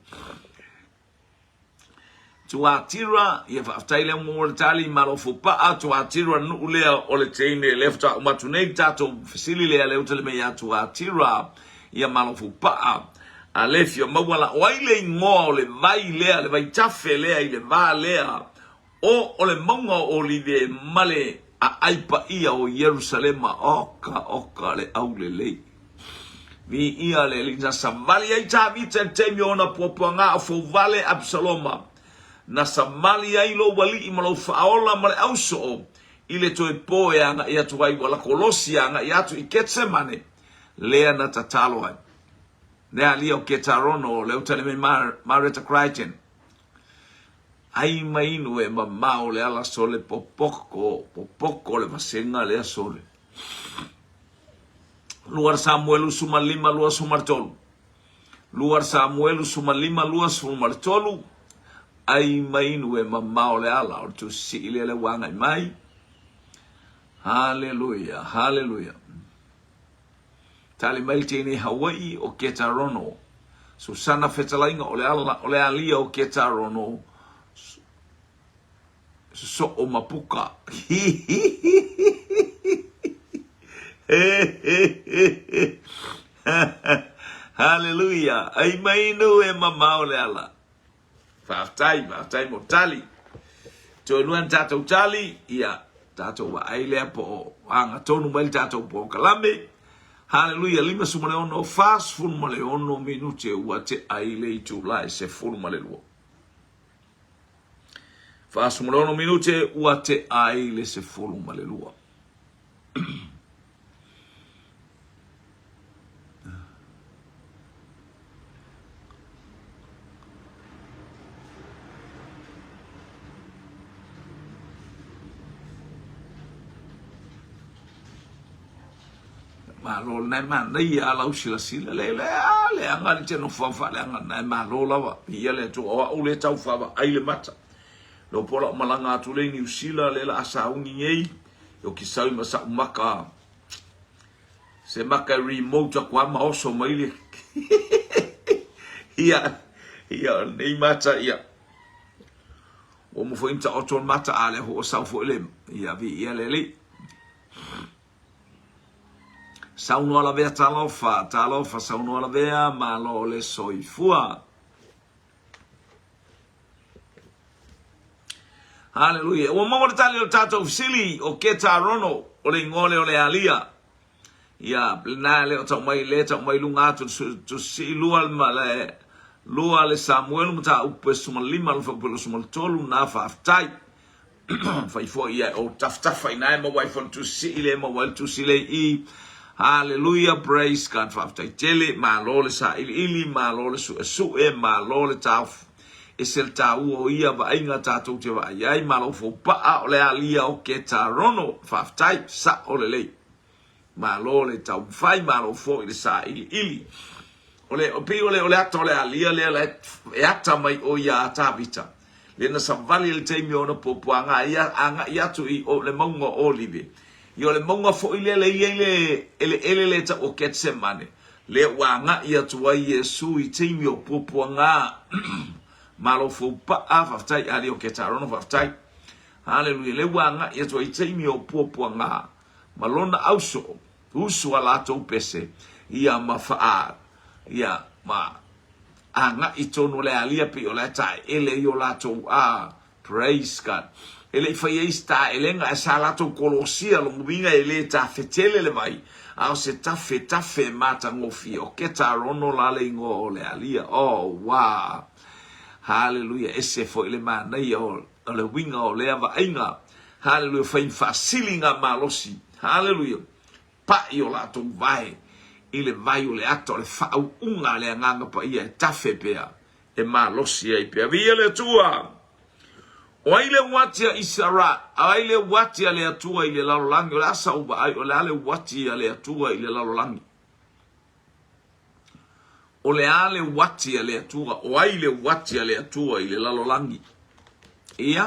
Speaker 1: Tuatira, ia faafetai lea mo le tali, malo fupaa, Tuatira nuu lea o le teine lea faatoa uma atu nei le tatou fesili lea lea ua tali mai ia Tuatira, ia malo fupaa. A le fia maua la, o ai le igoa o le vai lea, le vaitafe lea i le va lea o o le mauga o Olive ma le aai paia o Ierusalema, oka oka le aulelei. Viia le Alii. Na savali ai Tavita i le taimi o ona puapuaga o fouvale Apisaloma. Na savali ai lou alii ma lou faaola ma le ausoo i le toe po e agai atu ai ua lakolosi e agai atu i Ketsemane, lea na tatalo ai. Le alia o Ketarono, o lea ua tali mai Mareta Crichton. Ai ma inu e mamao le ala sole popoko, popoko le vasega lea sole. Lua Samuelu 15 23. Lua Samuelu 15 23. Ai ma inu e mamao le ala o le tusii lea le ua agai mai. Haleluia, haleluia. Tali mai le teine Hawaii o Ketarono. Susana fetalaiga o le ala o le alia o Ketarono. Sosoo mapuka. Haleluia. Ai mai inu e mamao le ala. Faafetai, faafetai mo tali. Toe lua ni tatou tali, ia, tatou vaai lea po o agatonu mai le tatou polokalame. Haleluia, 56, 46 minute ua tea i le itula e 12. 46 minute ua tea i le 12. Malo lena e manaia a lau silasila le le a leaga le te nofo faaleaga lena e malo lava ia le Atua o au le tau faavaai le mata lo po lau malaga atu le i Niu Sila le la a sauni nei o ki sau ma sa'u maka se maka e remote aku a ma oso mai le ia ia nei mata ia ua mo foi ta oto mata a le ho sau foi le ia vi ia le li saunoa lavea talofa talofa saunoa lavea malo le soifua. Haleluia. Ua maua le tali o le tatou fesili, o Ketarono, o le igoa lea o le alia. Ia, lena le o tau mai, le tau mai luga atu, tusii lua ma le, lua le Samuelu mataupu e suma lima, le whaupelo suma le tolu, nā faafetai. Fai foi ia o tafatafa ina e maua ai foi le tusii le maua ai le tusi le i. Haleluia, praise God, faafetai tele, malo le sailiili, malo le suesue, malo le taofi. Ese le taua o ia vaaiga tatou te vaai ai, malo foupaa o le alia o Ketarono, faafetai, sao lelei. Malo le taumafai, malo foi le sailiili. O le, pei o le, o le ata o le alia lea la e ata mai o ia Tavita. Lea na savali le taimi o ona puapuaga ia agai atu i o le mauga o Olive. Ia o le mauga foi lea le i ai le eleele lea e tau o Getsemane. Lea ua agai atu ai Iesu i taimi o puapuaga. Malo foupaa, faafetai alia o Ketarono, faafetai. Haleluia, lea ua agai atu ai i taimi o puapuaga ma lona ausoo, usu a latou pese, ia ma faa, ia ma agai tonu le alia pei o la e taeele ai o latou a praise God. E le i fai ai se taeelega ae sa latou kolosia lona uiga e le tafetele le vai a o se tafe tafe matagofie o Ketarono la le igoa o le alia. Oh wow. Haleluia ese foi le manaia o le uiga o lea vaaiga. Haleluia fai faasiliga malosi. Haleluia Paʻi o latou vae i le vai o le ata o le faauuga a le Agaga Paia e tafe pea, e malosi ai pea. Viia le Atua! O ai le uati a Isara? O ai le uati a le Atua i le lalolagi? O le a sau vaai? O le a le uati a le Atua i le lalolagi? O le a le uati a le Atua? O ai le uati a le Atua i le lalolagi? Ia.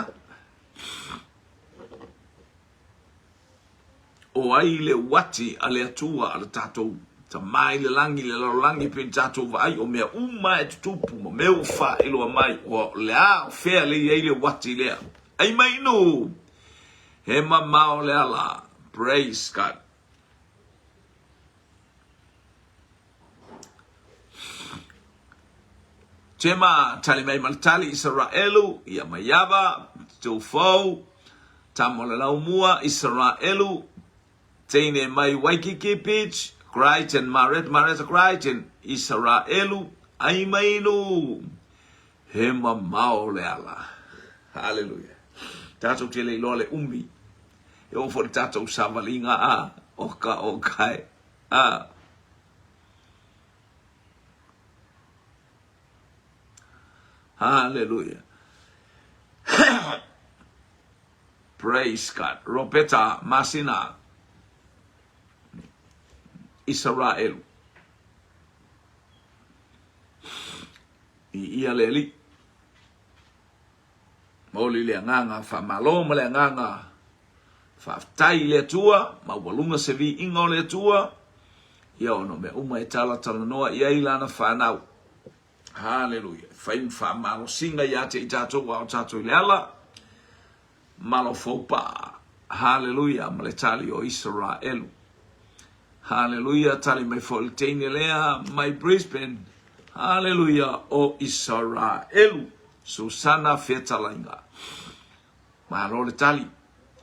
Speaker 1: O ai le uati a le Atua a le tatou Tama i le lagi, le lalolagi pei ona tatou vaai, o mea uma e tutupu ma mea ua faailoa mai, o le a, o fea le i ai le uati lea? Ai mai nu! He mamao le ala. Praise God. Tema, tali mai ma le tali, Isaraelu, ia Maiava, Tufou, tama o le laumua, Isaraelu, teine mai Waikiki Beach, Crichton, Maret, Mareta Crichton, Isaraelu, ai mai nu, he mamao le ala. Hallelujah. Tatou te le iloa le umi. E oo foi le tatou savaliga a, oka oka e. A. Hallelujah. Praise God. Ropeta Masina Israel. I ia le alii. Maoli le agaga faamalo ma le agaga faafetai i le Atua, maualuga se viiga o le Atua, ia ona o mea uma e talatalanoa i ai lana fanau. Haleluia. E fai ma faamalosiga ia te i tatou a o tatou i le ala, malofoupa. Haleluia, ma le tali o Isaraelu. Haleluia, tali mai foi le teine lea mai Brisbane. Haleluia, o Isaraelu. Susana Fetalaiga. Malo le tali.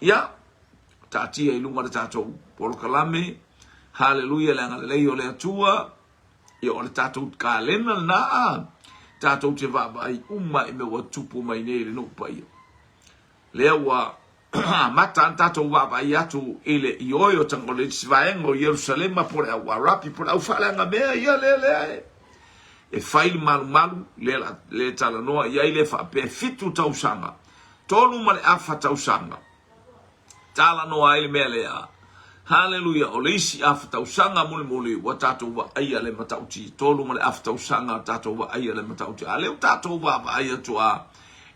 Speaker 1: Ia, taatia i luga le tatou polokalame. Haleluia, le agalelei o le Atua. Ia, o le tatou kalena lena a. Tatou te vaavaai uma i mea ua tupu mai nei i le nuu paia. Lea ua amata ana tatou vaavaai atu i le ioe o tanga, o le isi vaega o Ierusalema po o le au Arapi po o le au faaleagamea ia lea lea e e fai le malumalu lea la le talanoa i ai lea faapea e 7 tausaga, 3.5 tausaga talanoa ai le mea lea. Haleluia, o le isi afa tausaga mulimuli ua tatou vaaia le matauti, 3.5 tausaga tatou vaaia le matauti, a lea ua tatou vaavaai atu a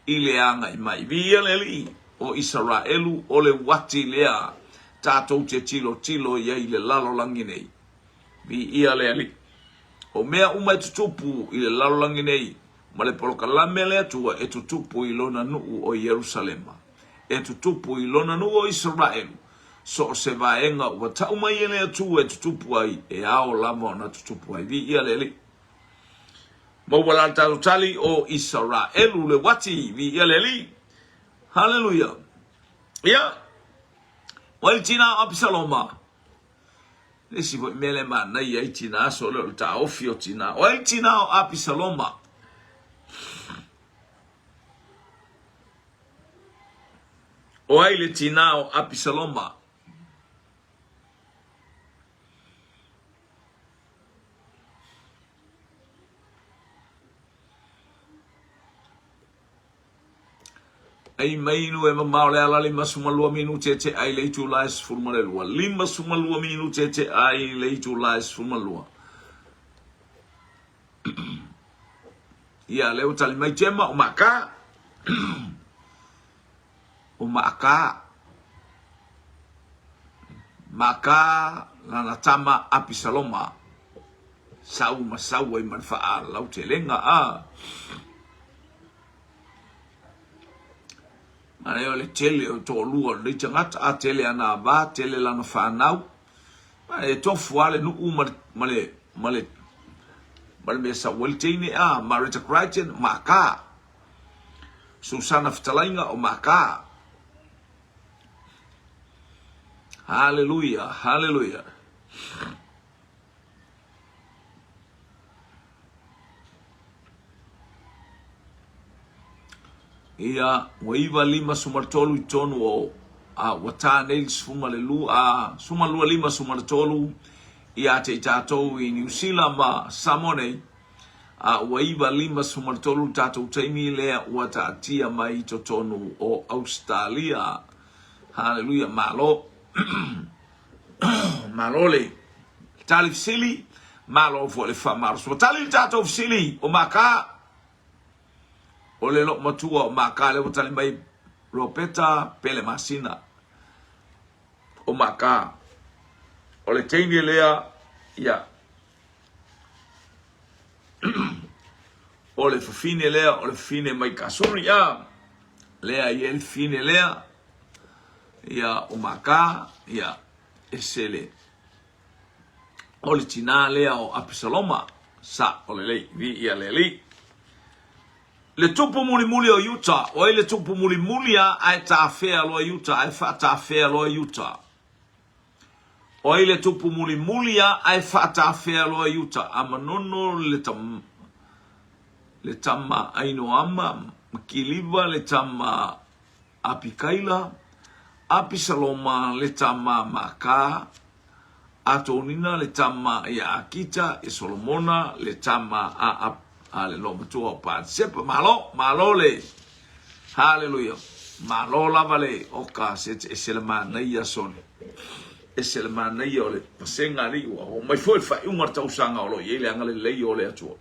Speaker 1: i le agai mai. Viia le Alii o Isaraelu, o le uati lea tatou te tilotilo i ai i le lalolagi nei. Viia le Alii. O mea uma e tutupu i le lalolagi nei, ma le polokalame a le Atua e tutupu i lona nuu o Ierusalema, e tutupu i lona nuu o Isaraelu, so o se vaega ua tau mai e le Atua e tutupu ai, e ao lava ona tutupu ai. Viia le Alii. Maua la le tatou tali o Isaraelu le uati, viia le Alii. Haleluia. Ia, o ai le tina o Apisaloma? Le isi foi mea le manaia ai tina aso lea o le taofi o tina. O ai le tina o Apisaloma? O ai le tina o Apisaloma? Ai mai nu e mamao le ala 52 minute e te ai le itula e 12. 52 minute e te ai le itula e 12. Ia, lea ua tali mai Gemma, o Maaka. O Maaka. Maaka lana tama Apisaloma. Sau ma sau ai ma le faalautelega a. Manaia o le tele o toalua o lenei tagata, a tele ana ava, tele lana fanau. E tofu lava le nuu ma le, ma le, ma le, ma le mea sau ai le teine a Mareta Crichton, Maaka. Susana Fetalaiga o Maaka. Haleluia, haleluia. Ia, ua iva lima suma le tolu i tonu o a ua tā nei le sefuma le lua, a suma lua lima suma le tolu ia te i tātou i Niu Sila ma Samoa nei, a ua iva lima suma le tolu le tātou taimi lea ua taatia mai i totonu o Australia. Haleluia, malo. Malo le tali fesili, Malo foi le faamalosi. Ua tali le tatou fesili o Maka. O le loo matua o Maka lea ua tali mai Ropeta Pele Masina. O Maka. O le teine lea, ia. O le fafine lea, o le fafine mai Kasuri, a. Lea i ai le fafine lea, ia, o Maka, ia, ese le. O le tinā lea o Apisaloma, sa o lelei, viia le Alii. Le tupu mulimuli o Iuta, o ai le tupu mulimuli a ae tafea loa Iuta, ae faatafea loa Iuta. O ai le tupu mulimuli a ae faatafea loa Iuta, Amanono le tama, le tama Ainoama, ma Kiliva le tama Apikaila, Apisaloma le tama Maaka, Atonina le tama ia Akita, ia Solomona le tama a a le loomatua o Patsepa. Malo, malo le Haleluia. Malo lava le oka se te ese le manaia sone. Ese le manaia o le pasega alii ua oo mai foi le faaiuga o le tausaga o lo o i ai le agalelei o le Atua.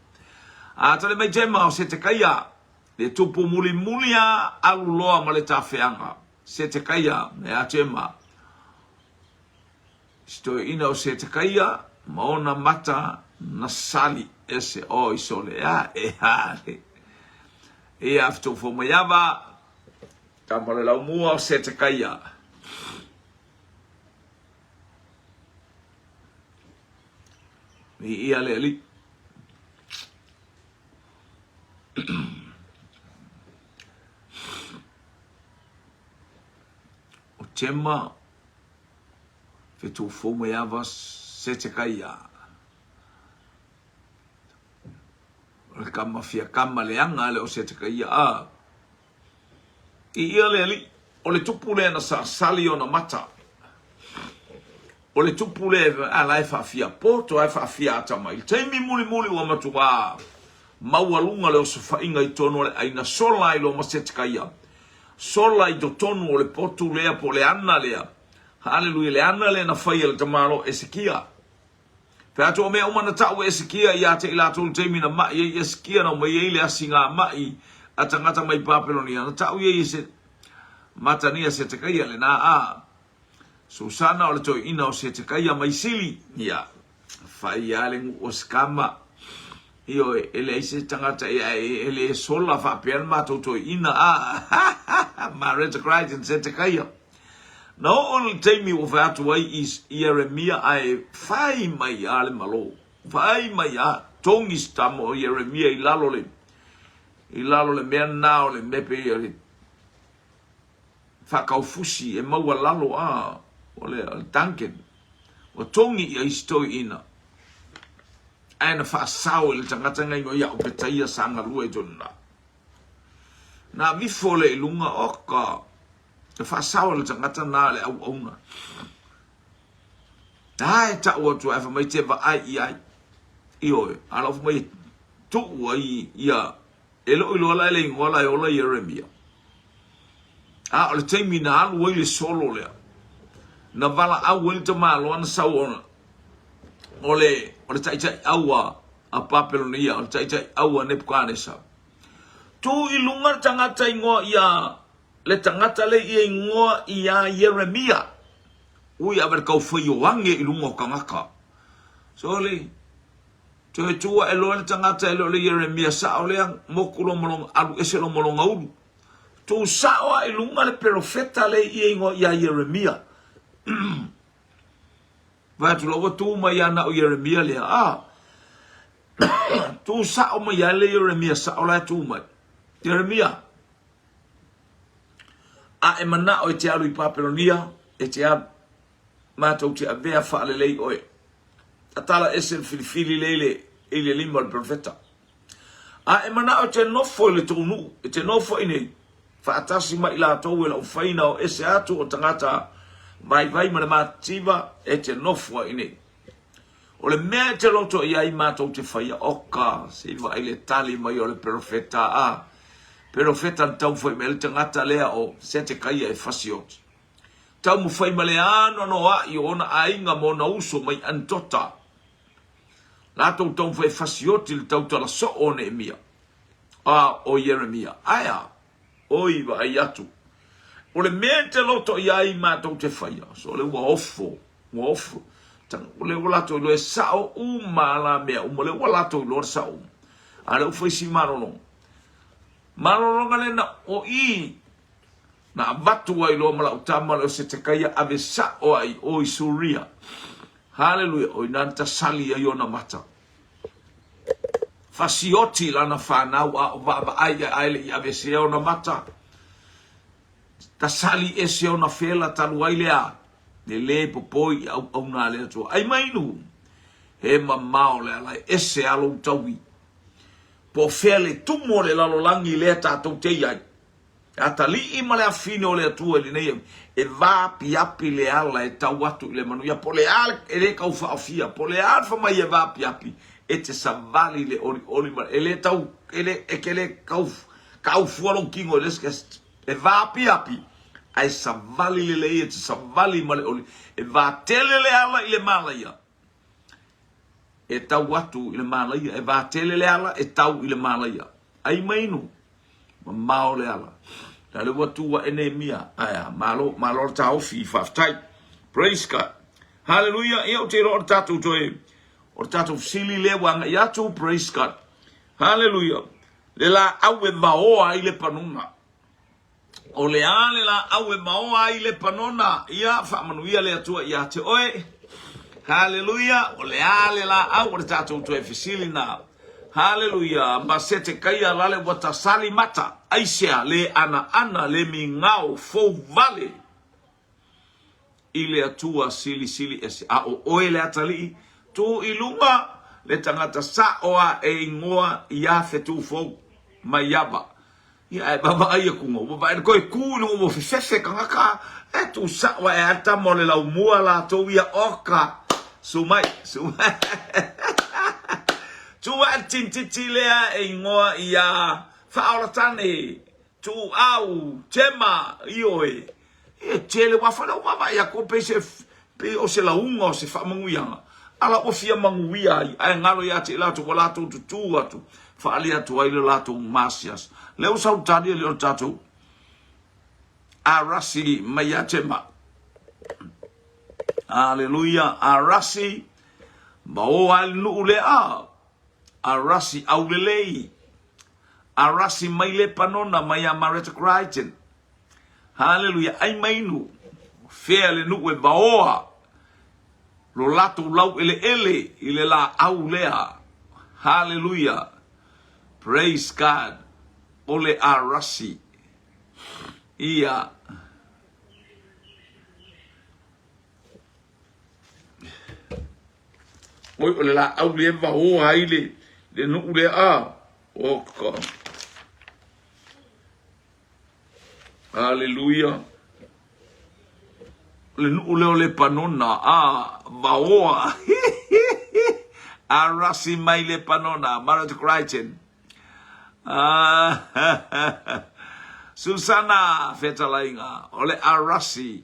Speaker 1: A tali mai Jema o Setekaia Le tupu mulimuli a alu loa ma le tafeaga. Setekaia me a Jema. Si toeaina o Setekaia ma ona mata na sali ese o i sole a e hale. Ia fitofo mai ava tama le laumua o Setekaia. I ia le alii. O Tema, Fetu Fomaiava Setekaia. O le kama fia kama leaga le o Setekaia a. I ia le alii, o le tupu lea na sasali ona mata. O le tupu lea a la e faafia poto ae faafia atamai. I le taimi mulimuli ua matuā maualuga le osofaiga i totonu o le aiga sola ai loa ma Setekaia. Sola i totonu o le potu lea po o le ana lea. Haleluia, le ana lea na fai e le tamaloa Esekia. Fai atu o mea uma na tau e Esekia ia te i latou i le taimi na ma'i ai Esekia na omai ai le asiga ma'i a tagata mai Papelonia na tau i ai e se Matania Setekaia lena a Susana o le toeaina o Setekaia mai Sili ia fai a le nu'u o Sekama ioe e leai se tagata ia e le sola faapea le matou toeaina a Mareta Christ and Setekaia Na oo le taimi ua fai atu ai i Ieremia ae fai mai a le Malo, fai mai a, togi se tama o Ieremia i lalo le, i lalo le mea na o le mea pei o le faakaufusi e maua lalo a, o le, o le Duncan. Ua togi ia isi toeaina. Ae na faasao i le tagata na ingoa ia Opetaia sa galue i tonu na. Na vifo le i luga, oka, E faasao e le tagata na le auauna. A e tau atu ai fai mai te vaai i ai. Ioe, a lau fai mai e tuu ai ia, e loo iloa la e le igoa la e ola Ieremia. A o le taimi na alu ai le solo lea, na valaau ai le tamaloa na sau ona, o le, o le taitai au a, a Papelonia, o le taitai au a Nebukanesa. Tu i lunga le tagata ingoa ia Le tagata le ia ingoa ia Ieremia, ui ave le kaufai o age i luga o tagata. Soli, toe tu ae loa le tagata e le o le Ieremia sao lea, moku loa ma lona, alu ese loa ma lona ulu. Tu sao ae i luga le perofeta le ia ingoa ia Ieremia. Vaai atu loa ua tu mai ia na o Ieremia lea, ah, tu sao mai ia le Ieremia sao la e tu mai. Ieremia, A e manao e te alu i Papelonia, e te alu. Matou te avea faalelei oe. Tatala ese le filifili lea i le, i le lima o le perofeta. A e manao e te nofo i le tou nuu, e te nofo i nei, faatasi ma i latou e lau faina o ese atu o tagata vaivai ma le matitiva, e te nofo ai i nei. O le mea e te loto i ai matou te faia, oka, se i vaai le tali mai o le perofeta a perofeta na taumafai mai ai le tagata lea o Setekaia e fasioti. Taumafai ma le anoanoa'i o ona aiga ma ona uso mai Anitota. Latou taumafai e fasioti le tautala soo o Neemia, a o Ieremia. Ae a? Oi, vaai atu. O le mea e te loto i ai matou te faia, so le ua ofo, ua ofo. O le ua latou iloa e sao uma la mea uma, le ua latou iloa le sao uma. A le ua fai si malologa. Malologa lena o i na avatu ai loa ma lau tama le o Setekaia ave sao ai o i Suria. Haleluia, o ina na tasali ai ona mata. Fasioti lana fanau a o vaavaai ae le i aveesea ona mata. Tasali ese ona fela talu ai lea, le le popoi i auauna a le Atua. Ai mai nu, he mamao le ala e ese a lou taui. Po o fea le tumu o le lalolagi lea tatou te i ai. Le atalii ma le afine o le Atua i lenei au, e vaapiapi le ala e tau atu i le manuia, po o le a e le tau faaofia, po o le a le fai mai e vaapiapi, e te savali i le olioli ma e le tau, e le, e te le tau kaufua lou tino i le isi e vaapiapi, ae savali lelei, e te savali ma le oli, e vatele le ala i le malaia, e tau atu i le malaia, e vatele le ala e tau i le malaia. Ai mai nu, mamao le ala. La le ua tu ae nei mia, ae a, malo, malo le taofi, faafetai. Praise God. Hallelujah. Ia ou te iloa o le tatou toe, o le tatou fesili lea ua agai atu, praise God. Hallelujah. Le laau e vaoa ai le panona. O le a le laau e maoa ai Lepanona? Ia, faamanuia le Atua ia te oe. Haleluia! O le a le laau o le tatou toe fesili na? Haleluia! Ma Setekaia lale ua tasali mata, aisea le anaana le migao fou vale i le Atua silisili ese. A o oe le atalii, tu i luga le tagata sa'o a e igoa ia Fetufou mai Ava. Ia ae vaavaai atu ua vaai koe tu i luga ua fefefe tagata e tu sa'o ae a tama o le laumua latou ia oka su mai su mai tu ae le tinititi lea e igoa ia Faaolatane Tuuau Tema ioe e tele ua fai lau vaavaai atu pei se pei o se lauga o se faamanuiaga ala ua fia manuia ai ae galo ia te i latou ua latou tutū atu faali atu ai le latou masias lea ua sau tali ali o le tatou arasi mai ia Tema. Aleluia arasi ma o ai le nuu lea arasi aulelei arasi mai Lepanona mai ia Mareta Crichton. Haleluia, ai mai nu, fea le nuu e vaoa lo latou laueleele i le laau lea. Haleluia, praise God, o le arasi ia. Oi, o le laau lea e vaoa ai le, le nuu lea, ah, oh God. Aleluia. Le nuu lea o Lepanona, a, vaoa. A rasi mai Lepanona, Margaret Crichton. Ah, Susana fetalaiga, o le Arasi.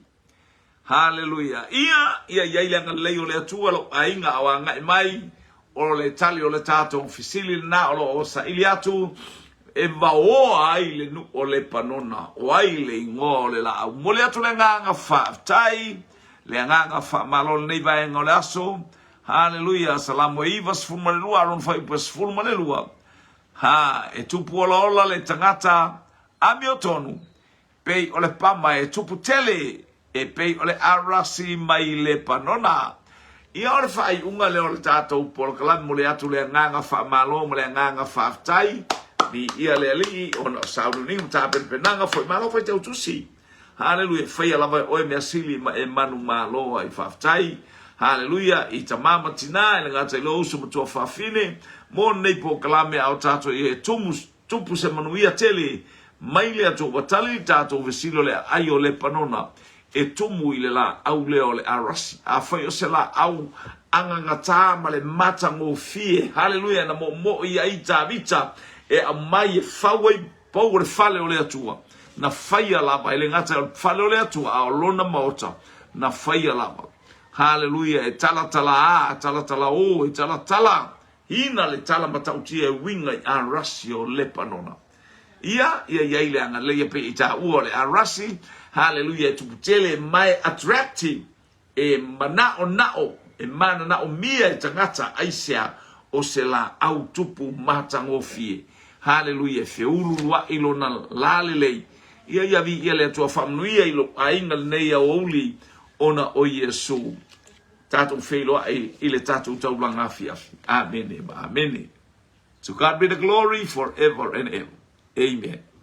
Speaker 1: Haleluia. Ia, ia i ai le agalelei o le Atua lou aiga a o agai mai, o le tali o le tatou fesili lena o lo o saili atu, e vaoa ai le nuu o Lepanona, o ai le igoa o le laau. Momoli atu le agaga faafetai, le agaga faamalo i lenei vaega o le aso. Haleluia. Salamo e 92, lona fuaiupu e 12. Ha, e tupu olaola le tagata amiotonu, Pei o le pama e tupu tele, e pei o le arasi mai Lepanona. Ia o le faaiuga lea o le tatou polokalame momoli atu le agaga faamalo ma le agaga faafetai. Viia le Alii ona o sauniuniga ma tapenapenaga foi. Malo faitau tusi. Haleluia. Faia lava e oe mea sili ma e manumalo ai. Faafetai. Haleluia. I tama ma tina, e le gata i lou uso ma tuafafine mo lenei polokalame a o tatou ia e tumu Tupu se manuia tele mai le Atua ua tali le tatou fesili o le aai o Lepanona e tumu i le laau lea o le arasi. Afai o se laau agagata ma le matagofie, haleluia, na moomoo ai Tavita e aumai e fau ai pou o le fale o le Atua, na faia lava, e le gata o le fale o le Atua, a o lona maota, na faia lava. Haleluia, e talatala a, talatala o, e talatala. Hina le tala matautia e uiga i arasi o Lepanona. Ia, ia i ai le agalelei e pei i taua o le arasi, haleluia, e tupu tele ma e attractive, e manaonao, e mananaomia e tagata, aisea, o se laau tupu matagofie. Haleluia, e feuluuluai lona lalelei. Ia, ia viia le Atua faamanuia i lou aiga lenei aoauli ona o Iesu. Tatou feiloai i le tatou taulaga afiafi. Amene ma amene. To God be the glory forever and ever. Amen.